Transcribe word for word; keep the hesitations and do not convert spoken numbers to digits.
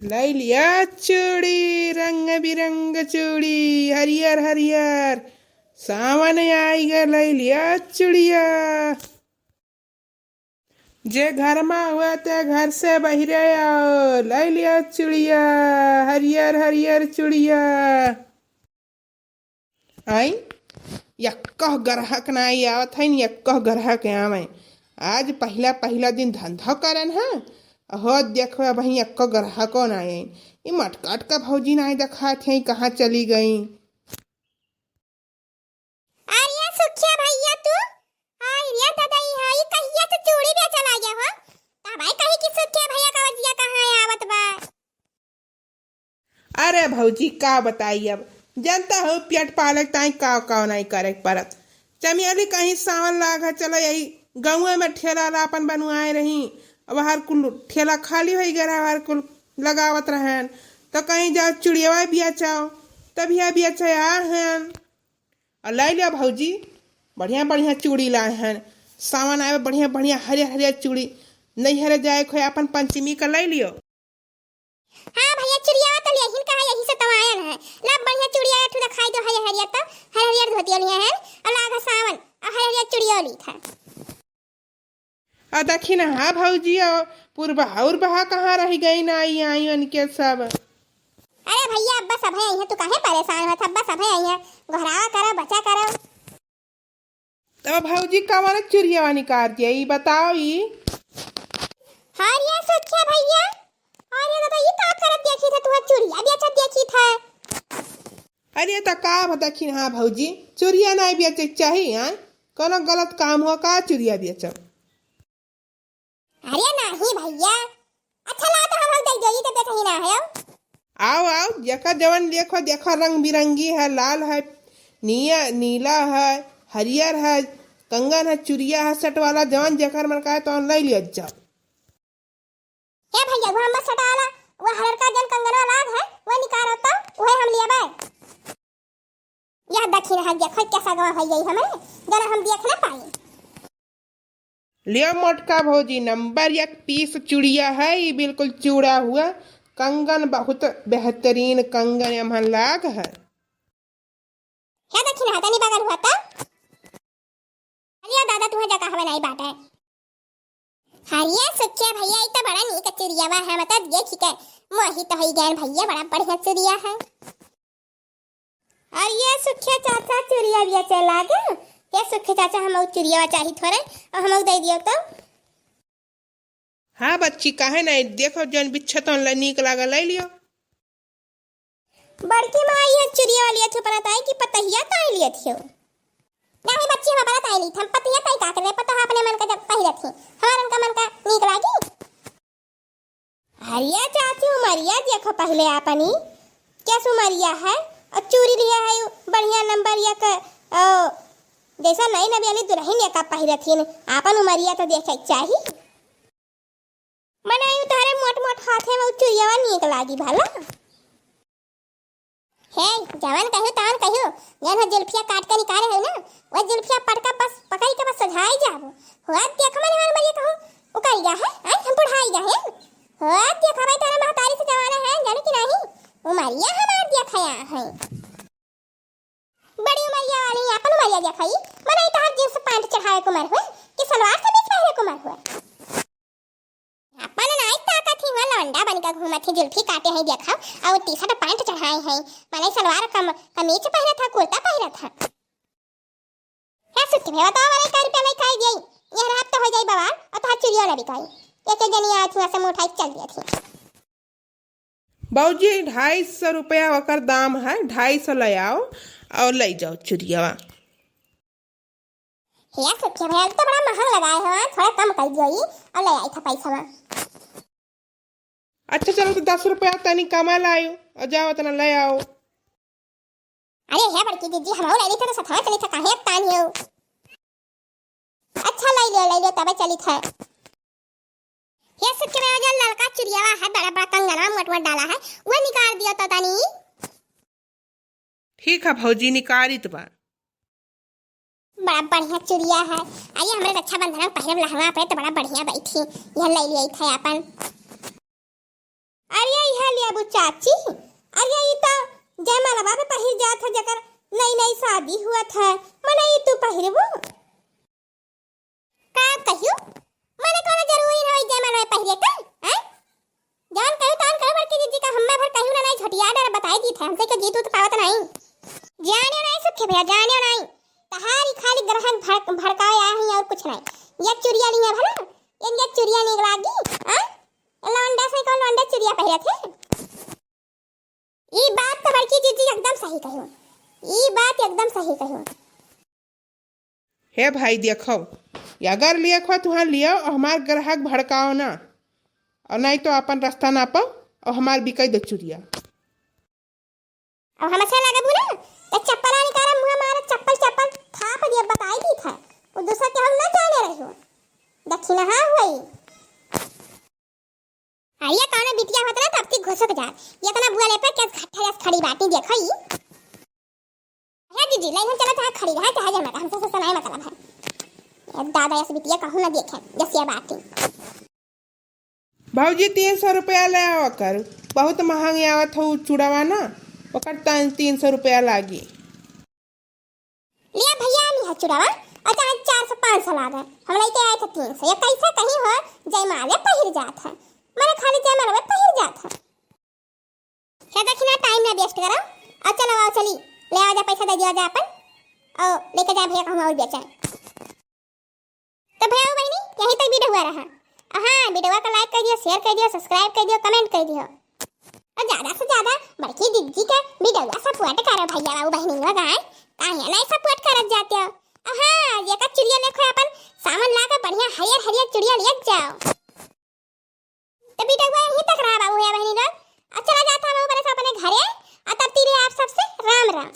लइ लिया चूड़ी, रंग बिरंग चूड़ी, हरियर हरियर, सावन आइगा, लइ लिया चूड़िया। जे घर मा हुआ ते घर से बहिरे आओ, लइ लिया चूड़िया, हरियर हरियर चूड़िया। आई, यक्कह ग्राहक नाई आवत है, न यक्कह ग्राहक आवे। आज पहिला, पहिला दिन धंधा करन है, हो देखो, अबहीं यक्कह ग्राहको नाई आई। ई मटका अटका भौजी नाई देखात है, कहाँ चली गई? अरे सुखिया भैया तू, अरे दादा, ई हई कहिया से चूड़ी बेचल आ गया हो? तब आई कही कि सुखिया भैया का वजिया कहाँ आवत बा? अरे भौजी, का बताई, अब जनता हो, पेट पाले के ताई का का नाई करे के परत। चमेली कहीं सावन लाग है, चलो यही गौवे में ठेला ला अपन बनवाए रही। अब हर कुल ठेला खाली होई गया, हर कुल लगावत रहन, तो कहीं जाओ चुड़ियावा बेचाओ, तब यह बेचे आ हन। और लाई लिया भौजी, बढ़िया बढ़िया चूड़ी लाए हन, सावन आवे, बढ़िया बढ़िया हरियर हरियर चूड़ी। नैहरे जाए खोए अपन पंचमी का लाई लियो। हाँ भैया, चुड़िया तो लेहिन कहा, यही से तो आयन है। ला बढ़िया चुड़िया एक ठो दिखाई दो, हरियर हरियर तो, हरियर हरियर धोतिया लिए हैं, और लाग सावन, और हरियर हरियर चुड़िया ली था। आ दखिन, हाँ भौजी, और पुरबहा उरबहा कहाँ रह गई ना आई, आई उनके सब। अरे भैया, अब्बा सभे आई हैं, तू काहे परेशान होत, अब्बा सभे आई हैं, गोहरावा करो, बचा करो। तब भौजी कवन चुरियावा निकाल दिया, ई बताओ ई। अरे सुखिया भैया, अरे दादा, ई का करत देखी थे, तुहर चुरिया बेचत देखी थे। अरे त का बता कि हाँ भौजी, चुरिया नाई बेचे के चाही, हाँ? कोनो गलत काम हुआ का चुरिया बेचब? अरे नाही भैया, अच्छा ला तो हम दे देई, तो बेचही ना है। आओ, आओ, जेकर जवन देखो, देखो रंग बिरंगी है, लाल है, निया, नीला है, हरियर है, कंगन है, चुरिया है, सेट वाला, जवन जेकर मन का है, तो ले लिया जाओ। हे भैया, वो हमर सेट वाला, वो हरियर का जन कंगन वाला है, वो निकालो तो, वही हम लेबे। यह दखिन है, देखो कैसा गवा है यही हमें, जना हम देख ना पाई। लियो मोटका भौजी, नंबर एक पीस चुड़िया है, ई बिल्कुल चूड़ा हुआ, कंगन बहुत बेहतरीन कंगन एमहन लाग है। हे दखिन है, तनी बगल हुआ तो। अरे दादा, तुहे जगह हवे नहीं बाटे। अरे सुखिया भैया, ई तो बड़ा नीक चुरियावा है, मतलब देखी के मोहित होई गए भैया, बड़ा बढ़िया चुरिया है। अरे सुखिया चाचा, चुरिया बेचे लागे। हे सुखिया चाचा, हम चुरिया चाही थोड़े, और हम दे दियो तो। हाँ बच्ची, काहे नहीं, देखो जौन बिच्छा तौन ला नीक लागे, ले लियो। बड़की माई, ये चुरिया वाली अच्छी परत आई कि पतहिया ताई लियत हो? नहीं बच्ची, हम परत आई ली, हम पतहिया ताई का करे, पतोह अपने मन का जब पहिरत ही, हमार उनका मन का नीक लागी। अरे चाची, उमरिया देखो पहले अपनी, कैसे उमरिया है, और चूड़ी लिया है बढ़िया नंबर एक, ओ, जैसा नई नवेली दुल्हन एक पहिरत ही, आपन उमरिया तो देखे के चाही। मने यूं तोहरे मोट मोट हाथे में उ चुरियावा नीक लागी भला। हे, जवन कहियो तवन कहियो, जवन हो जुल्फिया काट के निकाले है ना, वो जुल्फिया पटका बस पकड़ के बस सजाई जाबो। हो देख मने हमार मरिया कहूँ उकरिया है, आई हम बुढ़ाई गए हैं। हो देख भाई, तोहरे महतारी से जमाना है, जाने कि नहीं, उमरिया हमार देखया है। बड़ी उमरिया वाली अपन उमरिया देखाई, मनई तोहार जींस पैंट चढ़ावे के उमर हुए कि सलवार कमीज पहने के उमर हुए? अपन नाई ताकत ही हुआ, लौंडा बन के घूमत ही, जुल्फी काटे हैं देखा, और टी शर्ट पैंट चढ़ाए हैं, मनई सलवार कम, कमीज पहनत है, कुर्ता पहनत है। क्या सुखी भैया बताओ, वाले का रुपया नहीं खाई गई, यह रात तो हो जाई बवाल, और तोहार चुरिया ना बिकाई। एक एक जनी आज हुआ से मुंह उठाई के चल दिया थी। बाबूजी, ढाई सौ रुपया ओकर दाम है, ढाई सौ ले आओ और ले जाओ चुरियावा। हे सुखिया भैया, तो बड़ा महंग लगाए हो, थोड़ा कम कर दियो ई और ले आई था पैसा। अच्छा चलो, तो दस रुपया तनी कमा लायो और जाओ उतना ले आओ। अरे हे बड़की दीदी, हम ले ली था तो सथवा चली था, काहे तानी हो? अच्छा ले लियो, ले लियो, तबे चली था। ये सुखी में जो ललका चुरियावा है, बड़ा बड़ा कंगनवा मोट मोट डाला है, वो निकाल दियो तो तनी। ठीक है भौजी, निकालित बा। बड़ा बढ़िया चुरिया है, आइए हमरे रक्षाबंधन में पहले लहंगा पे तो बड़ा बढ़िया बैठी, यह ले लिया था अपन। अरे यह चाची, अरे ई तो जयमालवा पे पहिर जात है, जेकर नई नई शादी हुआ था, मने ई तू पहिरबू? का कहियो? मने कोनो जरूरी ना होई जयमालवा पे पहिरे का, हैं? जवन कहियो तवन कहियो, बड़की जीजी का हम्मा भर कहियो ना, नहीं झटिया डर बताई दी थे, हमसे के जीत उत पावत नहीं। जाने नहीं सुखे भैया, जाने नहीं। तहारी खाली ग्राहक भड़-, भड़कावे आए हैं और कुछ नहीं। ये चुरिया लिए भला, ये, ये चुरिया नहीं लागी, हाँ? लौंडा से कौन लौंडा चुरिया पहिरत है? ई बात तो बड़की जीजी एकदम सही कहियो, ई बात एकदम सही कहियो। हे भाई देखो, अगर लियक हो तुहां लियो, और हमार ग्राहक भड़काओ ना, और नहीं तो अपन रास्ता नापो और हमार बिकाई दो चुरिया। अब हमसे लगबू ना, तो चप्पल निकाल, मुंह मारे चप्पल, चप्पल थाप दिए, बताई दी था। वो दूसरा के हम ना जाने रही हो, दक्षिणा हाँ हुई। अरे कौनो बिटिया होत ना, तब ती घुसक जात। ये इतना बुआ ले पे क्या घट्ठा जस खड़ी बाटी देखो ई। हे जीजी, ले हम चलो चाहे खड़ी रहा, चाहे जय माता, हमसे से सुनाए मतलब है। ये दादा यस बिटिया कहूँ ना देखे, जसिया बाटी। भौजी, तीन सौ रुपया ले आवा कर, बहुत महंग आवत हो चूड़ावा ना, ओकर तन तीन सौ रुपया लागी। लिया भैया, हम यह चुरावा, और चाहे चार सौ पाँच सौ लागे, हम लेके आए थे तीन सौ। ये कैसे कहीं हो, जयमाले पहिर जात है, मने खाली जयमाले में पहिर जात है। क्या देखी ना, टाइम ना वेस्ट करो, और चलो आओ चली, ले आओ जा, पैसा दे दिया जा अपन, और लेके जाए भैया कहूँ और बेचे। तो भैया बहनी, यहीं तक वीडियो हुआ रहा। हाँ, वीडियो का लाइक कर दियो, शेयर कर दियो, सब्सक्राइब कर दियो, कमेंट कर दियो। और ज्यादा से ज्यादा बड़की दीदी के वीडियो सपोर्ट करो भैया बाबू बहनी लोग आए, काहे नहीं सपोर्ट करत जाते हो। और हाँ, ये का चुड़िया देखो, अपन सामान ला के बढ़िया हरियर हरियर चुड़िया ले जाओ। तो वीडियो यहीं तक रहा बाबू भैया बहनी लोग। अब चला जाता हम ऊपर से अपने घरे, और तब तीरे आप सबसे राम राम।